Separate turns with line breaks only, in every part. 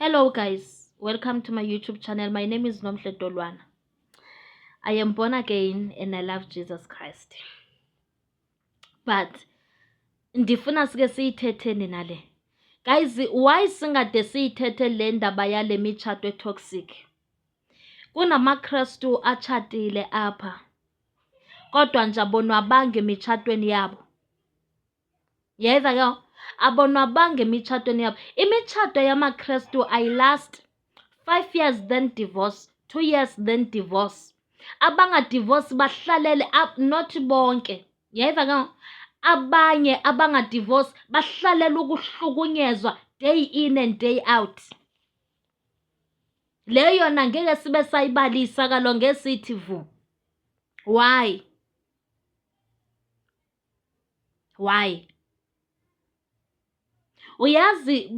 Hello guys, welcome to my YouTube channel. My name is Nomhle Dolwana. I am born again and I love Jesus Christ. But ndifuna sike siyithetheni nale. Guys, why singade siyithethe le ndaba yale mitshato etoxic? KunamaKrestu atshatile apha kodwa nje abonwabanga emitshatweni yabo. Yayiva ke? Abonwabanga emitshatweni yabo. Imitshato yamaKrestu ayilast. 5 years then divorce, 2 years then divorce. Abangadivosi bahlalele, not bonke. Yayiva ke? Abanye abangadivosi bahlalela ukuhlukunyezwa day in and day out. Le yona ngeke sibe sayibalisa kaloku, ngeke sithi vu. Why? Why? Uyazi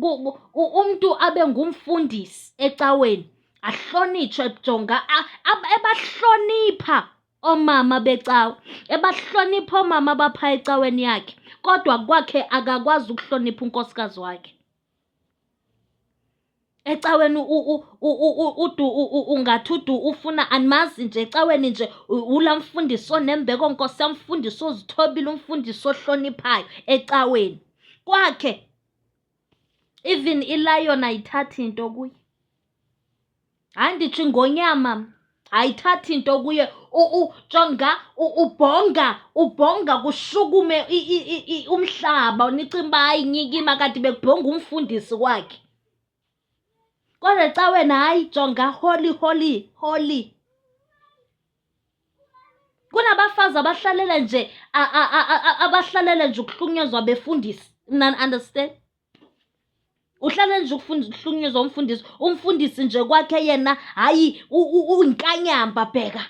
umntu abe ngumfundisi ecaweni, ahlonitshwe, jonga, ebahlonipha oomama becawa, ebahlonipha oomama abaphaa ecaweni yakhe, kodwa kwakhe akakwazi ukuhlonipha unkosikazi wakhe. Ecaweni udu ungathi udu ufuna andimazi nje ecaweni nje ulaa mfundisi onembeko, nkosi yam, umfundisi ozithobile, umfundisi ohloniphayo ecaweni. Kwakhe even ilayoni ayithathi nto kuye. Hayi, nditsho ingonyama mna, ayithathi nto kuye. Jonga, ubhonga, ubhonga kushukume umhlaba, nicinga uba hayi nyikima kanti bekubhonga umfundisi wakhe. Kodwa ecaweni hayi, jonga, holy, holy, holy. Kunabafazi abahlalele nje, abahlalele nje ukuhlukunyezwa befundisi. Mna understand? Uhlale nje ukuhlukunyezwa umfundisi, umfundisi nje kwakhe yena hayi uyinkanyamba bheka.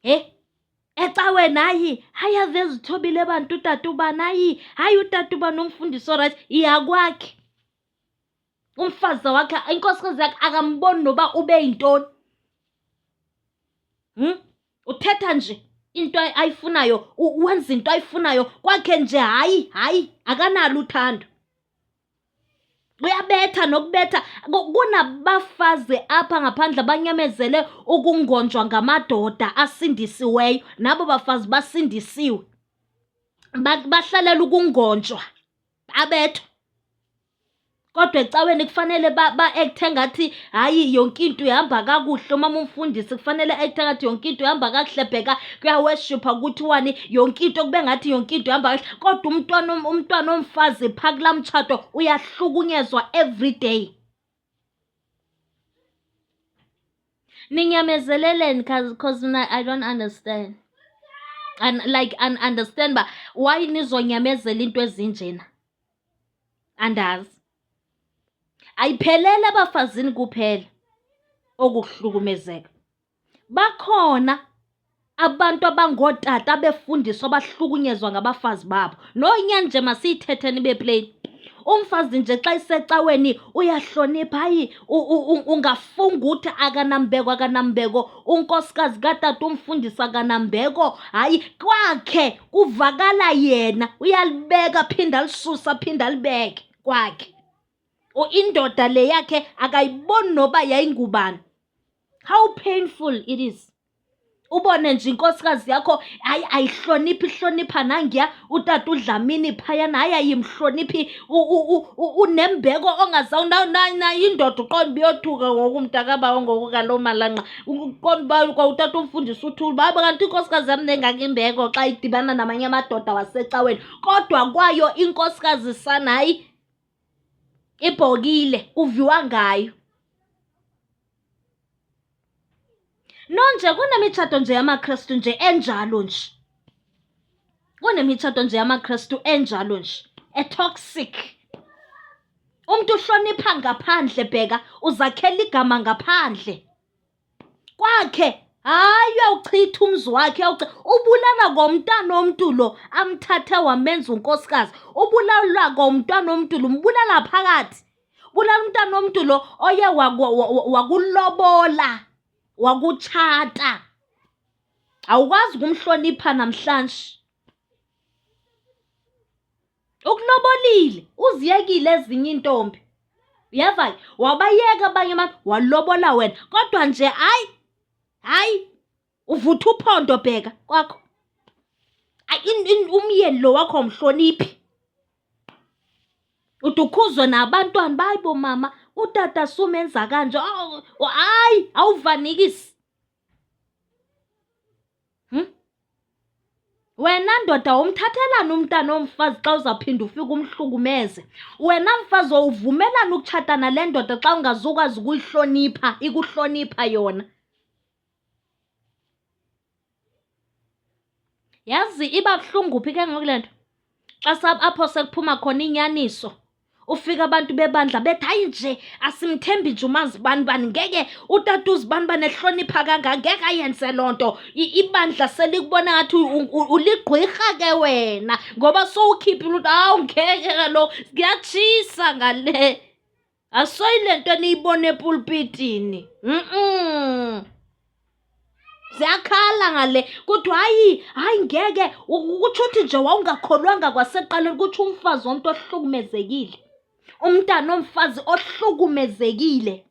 He? Ecaweni hayi, hayi ave ezithobile bantu utata ubani, hayi, hayi utata ubani umfundisi orayithi, iya kwakhe. Umfazi wakhe, inkosikazi yakhe akamboni noba ube yintoni. Uthetha nje into ayifunayo, wenza into ayifunayo kwakhe nje, hayi, hayi, akanalo uthando. Uyabetha nokubetha. Kunabafazi apha ngaphandle abanyamezele ukungonjwa ngamadoda asindisiweyo, nabo bafazi basindisiwe. Bahlalela ukungonjwa, babethwa. Kodwa ecaweni kufanele ba-ekthe ngathi hayi yonke into ihamba kakuhle. Umama umfundisi kufanele ekthe ngathi yonke into ihamba kakuhle, bheka kuyaweshipha kuthiwani, yonke into kube ngathi yonke into ihamba kakuhle. Kodwa umntwana omfazi phaa kulaa mtshato uyahlukunyezwa every day. Ninyamezeleleni cause mna I don't understand. And like and understand uba why nizonyamezela into ezinjena. Andazi. Ayipheleli ebafazini kuphela oku kuhlukumezeka. Bakhona abantu abangootata abefundiswa abahlukunyezwa ngabafazi babo. Nonyani nje masiyithetheni ibe pleyini. Umfazi nje xa isecaweni uyahlonipha, hayi ungafunga uthi akanambeko, akanambeko, unkosikazi katata umfundisi akanambeko, hayi kwakhe kuvakala yena uyalibeka aphinde alisuse aphinde alibeke kwakhe. Indoda le yakhe akayiboni noba yayingubani. How painful it is. Ubone nje inkosikazi yakho hayi ayihloniphi, ihlonipha nangiya utata uDlamini phayana, hayi ayimhloniphi, unembeko nayo indoda uqonda uba uyothuka ngoku mntakabawo ngoku kaloo malanqa. Uqonda uba kwa utata umfundisi uthule uba hayi kanti inkosikazi yam nengaka imbeko xa idibana namanye amadoda wasecaweni. Kodwa kwayo inkosikazi sana hayi ibhokile, kuviwa ngayo. No nje kunemitshato nje yamaKrestu nje enjalo nje. Kunemitshato nje yamaKrestu enjalo nje, etoxic. Umntu uhlonipha ngaphandle, bheka, uzakhela igama ngaphandle. Kwakhe, hayi uyawuchitha umzi wakhe, ubulala komntana omntu lo amthathe wamenza unkosikazi. Ubulala komntwana omntu lo, umbulala phakathi. Bulala umntana omntu lo oye wakulobola, wakutshata. Awukwazi ukumhlonipha namhlanje. Ukulobolile, uziyekile ezinye iintombi. Uyeva ke? Wabayeka abanye abantu walobola wena kodwa nje hayi, hayi uvutha uphondo bheka kwakho. Umyeni lo wakho awumhloniphi. Ude ukhuzwe nabantwana uba hayi bo mama utata sumenza kanje. Hayi, awuvanikisi. Wena ndoda womthathelani umntana womfazi xa uzawuphinda ufike umhlukumeze? Wena mfazi wowuvumelani ukutshata nale ndoda xa ungazukwazi ukuyihlonipha, ikuhlonipha yona? Yazi iba buhlungu phi ke ngoku le nto? Xa apho sekuphuma khona inyaniso, ufike abantu bebandla bethi hayi nje asimthembi nje umazibanibani, ngeke utata uzibanibani ehlonipha kangaka, ngeke ayenze loo nto. Ibandla selikubona ngathi uligqwirha ke wena ngoba sowukhiphile uthi hawu ngeke kaloku kuyatshisa ngale. Asoyile nto eniyibona epulpitini. Ziyakhala ngale kuthiwa hayi, hayi ngeke, kutsho uthi nje wawungakholwanga kwasekuqaleni, kutsho umfazi womntu ohlukumezekile, umntana omfazi ohlukumezekile.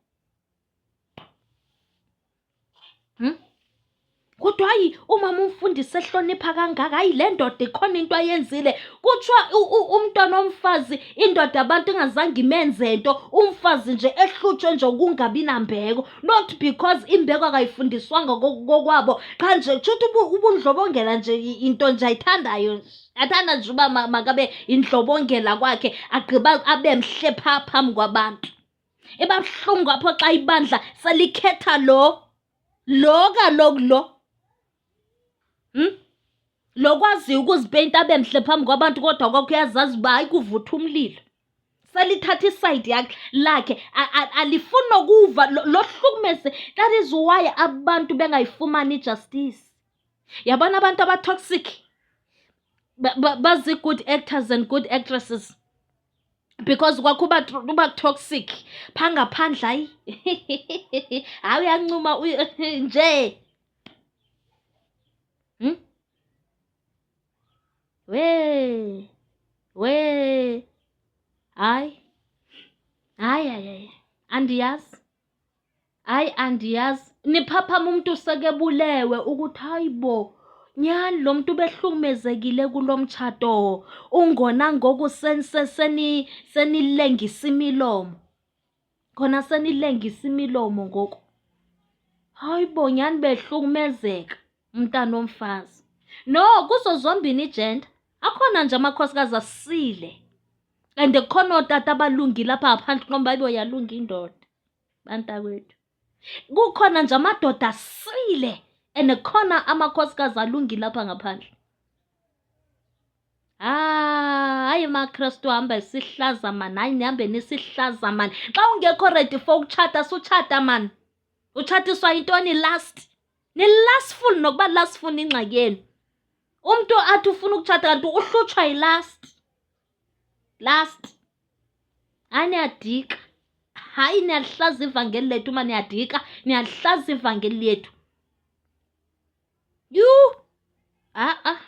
Kodwa hayi umama umfundisi ehlonipha kangaka, hayi le ndoda ikhona into ayenzile. Kuthiwa umntwana womfazi, indoda abantu ingazange imenze nto, umfazi nje ehlutshwe nje ukungabi nambeko. Not because imbeko akayifundiswanga kokwabo, qha nje kusho ukuthi ubundlobongela nje into nje ayithandayo nje. Athanda nje uba makabe indlobongela kwakhe, agqiba abe mhle phaa phambi kwabantu. Iba buhlungu apho xa ibandla selikhetha lo, lo kaloku lo. Lo kwaziyo ukuzipeyinta abe mhle phambi kwabantu kodwa kwakho uyazazi uba hayi kuvutha umlilo. Selithatha isayidi yakhe lakhe, alifuni nokuva lo hlukumeze. That is why abantu bengayifumani ijustice. Yabona abantu aba-toxic bazi-good actors and good actresses. Because kwakho uba toxic phaa ngaphandle, hayi. Hayi uyancuma nje. Wee, wee, hayi, hayi, hayi, hayi, andiyazi. Hayi andiyazi. Niphaphama umntu sekebulewe ukuthi hayi bo, nyhani lo mntu ubehlukumezekile kulo mtshato. Ungona ngoku senilengisa imilomo. Khona senilengisa imilomo ngoku. Hayi bo, nyhani behlukumezeka umntana womfazi. No, kuzo zombini iijenda akhona nje amakhosikazi asile. And kukhona ootata abalungile apha ngaphandle, uqonda uba hayibo yalunga indoda, bantakwethu. Kukhona nje amadoda asile and kukhona amakhosikazi alungile apha ngaphandle. Hayi maKrestu hamba esihlaza mani, hayi nihambe nisihlaza mani. Xa ungekho ready for ukutshata, sutshata mani. Utshatiswa yintoni? Lust. Ni-lustful nokuba lustful ingxaki yenu. Umntu athi ufuna ukutshata kanti uhlutshwa yilust. Lust. Hayi niyadika. Hayi niyalihlaza ivangeli lethu uma niyadika, niyalihlaza ivangeli lethu. Yhu! Ha-a.